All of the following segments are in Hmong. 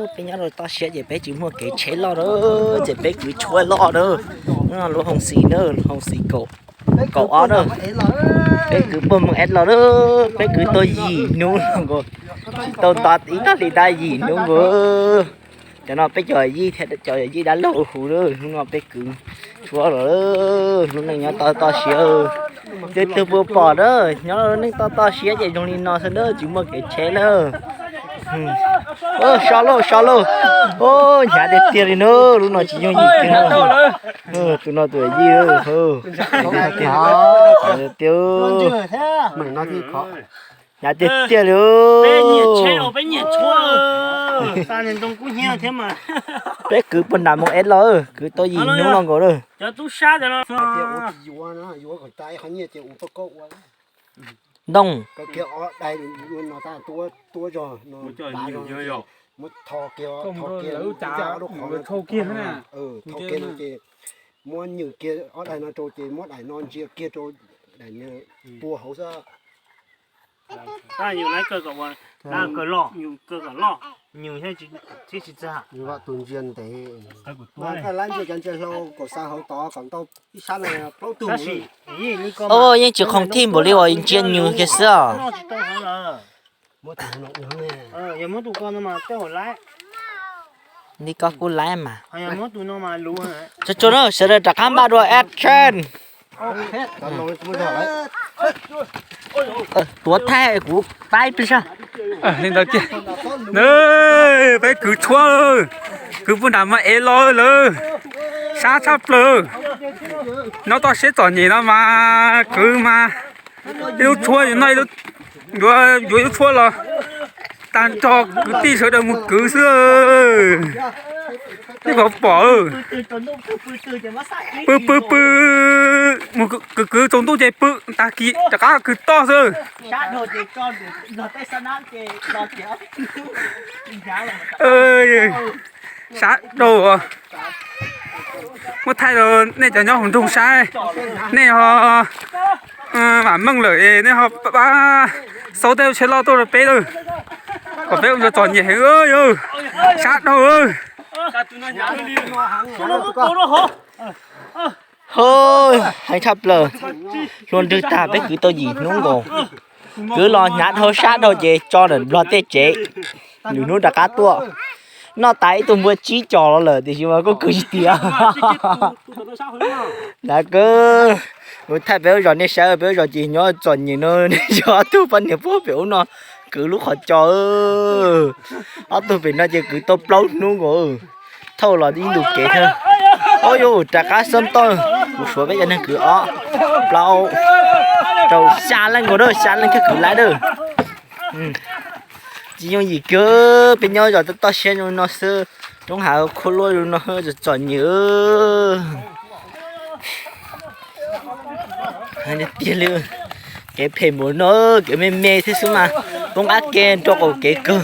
Peb nyob rau toj siab ces peb tsis muaj kev tsheb loj na, ces peb kwv tshuab loj na. Hnub no lub hoo xis na, lub hoo xis kaum, kaum ob na. Peb kwv puag Moos Ev los na, peb kwv tau yim hnub no nkaus, tsis tau nto ib tag li, tau yim hnub nkaus. Cov no peb cov yij thiab cov yij dab laug huv na, hnub no peb kwv tshuab los, lub neej nyob toj toj siab. Twb twg puas pom na, nyob lub neej toj toj siab ces zoo li no xwb na, tsis muaj kev tsheb na. So lauj, so lauj. Hnyav tiag tiag li na, lub no tsis yooj yim kiag na. Tus no tus yij tiag. Hnyav tiag tiag li. Peb kwv puag nram Moos Ev los, kwv tau yim hnub no nkaus lawm. Ntoo. Muab thau kiag, thau kiag, thau kiag no ces muab nyws kiag ob daim no rau ces muab daim no ntsia kiag rau daim no puag hauv xwb. Tus ntsia ntev, lab ntsia cov ntsia hlau kom xa hauv tod kom ntau ib sab no plaub tug. Yeej tsis khoom thij npaum li uas ntsia nyws kiag xwb os. Li koj kuj laib mas. Tsuag tsuag na, sawv daws rov qab npaj dua, action. Tuav thaij kuv paib plig sab. Peb kwv tshuab, kwv puag nram Moos Ev los lawm, sab tshaj plaws. Nyob toj siab txom nyem no mas kwv mas ib lub tshuab yuav noj, yuav ib lub tshuab los tag nrho kwv tij sawv daws mus kwv xwb. Nej puas pom, pw pw pw, mus kwv kwv tsaus ntuj ces pw, tag kis rov qab kwv toj xwb. Sab dhau. Muab thaij rau nej cov nyob hauv nroog saib, nej ho vam meej lawm nej ho pab xauj tej lub tsheb loj tuaj rau peb lawm, kom peb ua txom nyem heev. Sab dhau. Heev tshaj plaws, hlua nrwg tag, peb kwv tau yim hnub nkaus. Kwv los hnyav dhau sab dhau ces tso ntawm Nplog tej tsev, lwm hnub rov qab tuaj. Noj tas ib tug npua tsib cos los lawm tiam sis mas kuj kwv tsis tiav. Nav kawg, kuv thaij peb ub zos nej saib, peb ub zos ces nyob txom nyem no, nej yog ob tug poj niam puag pem ub no kwv lub qhov cos. Ob tug pem no ces kwv tau plaub hnub nkaus, thauj los ib ntus kev thiab. Ob yuav rov qab xab toj, kuv suav peb cov neeg kwv ob, plaub, rau xya leej nkaus, xya leej thiaj kwv laib na. Tsis yooj yim kiag, peb nyob zos toj siab zoo no xwb, roob hav khuab luaj zoo no txom nyem. Tiag li, kev phem npaum no, kev me me thiab xwb mas poob qab ke nrau qaum kev kawg.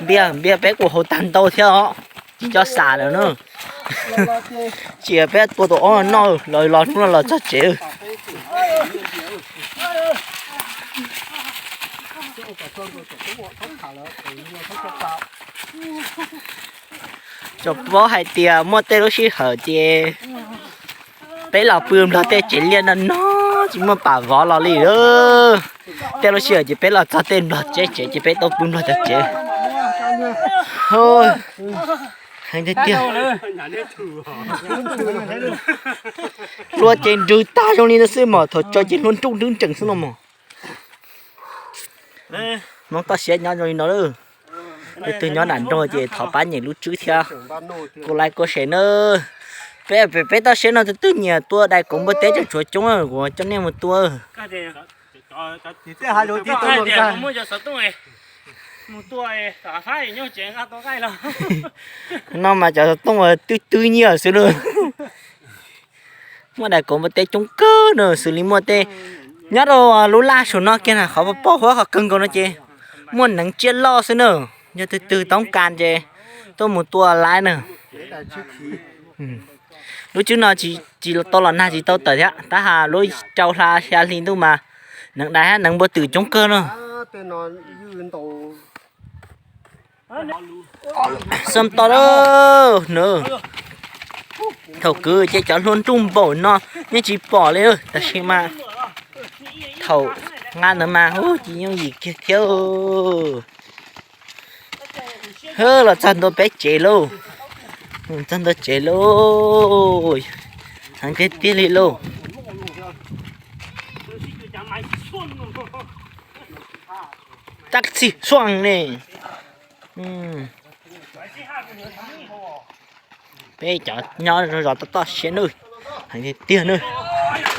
Npiaj npiaj peb kuj haus tag ntau thiab os, tsis nco xam lawm na. Cia peb tua tau ob noj los los hnub no los txog tsev. Tsuas paub hais tias muaj tej lub sij hawm ces peb los pw Nplog tej tsev liaj no no, tsis muaj pam vov los li. Tej lub sij hawm ces peb los txog tej Nplog tsev tsev ces peb tau pw Nplog cov tsev. Heev tiag tiag. Hlua ces nrwg tag zoo li no xwb mas thaum tsaus ces hlua nruj nrwb ntsees xwb no mog. Hmoob toj siab nyob zoo li no lawm. Leej twg nyob nram nroog ces thov pab nyem lub tswb thiab, kuj like kuj share nawb. Peb peb toj siab no tus twg nyiam tua dais kauv npua teb tseem tshuav coob, kuv coj nej mus tua. No mas cov xov tooj twb twb nyiaj xwb na. Muaj dais kauv npua teb coob kawg na, xws li muaj tej nyob rau lub laj saum no kiag na, qhov pog huab qhov kawg nkaus no ces muaj neev tsiaj loj xwb na. Yog tus twg toob kas ces tuaj mus tua laib na. Lub tswb no tsis tau los nag tsis tau tawm thiab, tab sis lub rau hla xya hli ntuj mas neev dais thiab neev npua twm coob kawg no. Xom to lawm na. Thaum kwv ces cov hlua nruj npaum no yeej tsis pom li, tab sis mas thaum nqa ntawd mas hu ces yooj yim kiag thiab. Hwb, los txog ntua peb tsev lauj. Txog ntua tsev lauj. Heev tiag tiag li lauj. Tab txhij suaj ne. Peb cov nyob zov toj toj siab nawb. Heev tiag tiag nawb.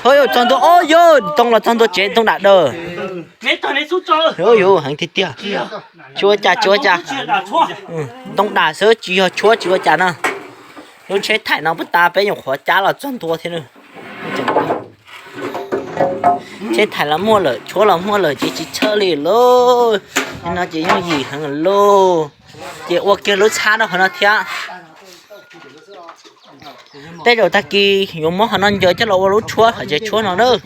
Hos yog txog ntua, o yog ntoo los txog ntua tsev, ntoo dam daws. Yuav heev tiag tiag. Tsis ua cas, tsis ua cas. Ntoo dam xwb, tsis yog tshuab, tsis ua cas no. Lub tsheb thaim no puag ta peb nyuam qhuav cab los txog ntua thiab nawb. Tsheb thaim los muaj lawm, tshuab los muaj lawm ces tsis tshawj li lauj. Nim no ces yooj yim heev lauj. Ces ua kiag lub txhab rau qhov no thiab. Tej zaum tag kis yuav muab qhov no ncaws coj los ua lub tshuab, qhov tsev tshuab no nawb.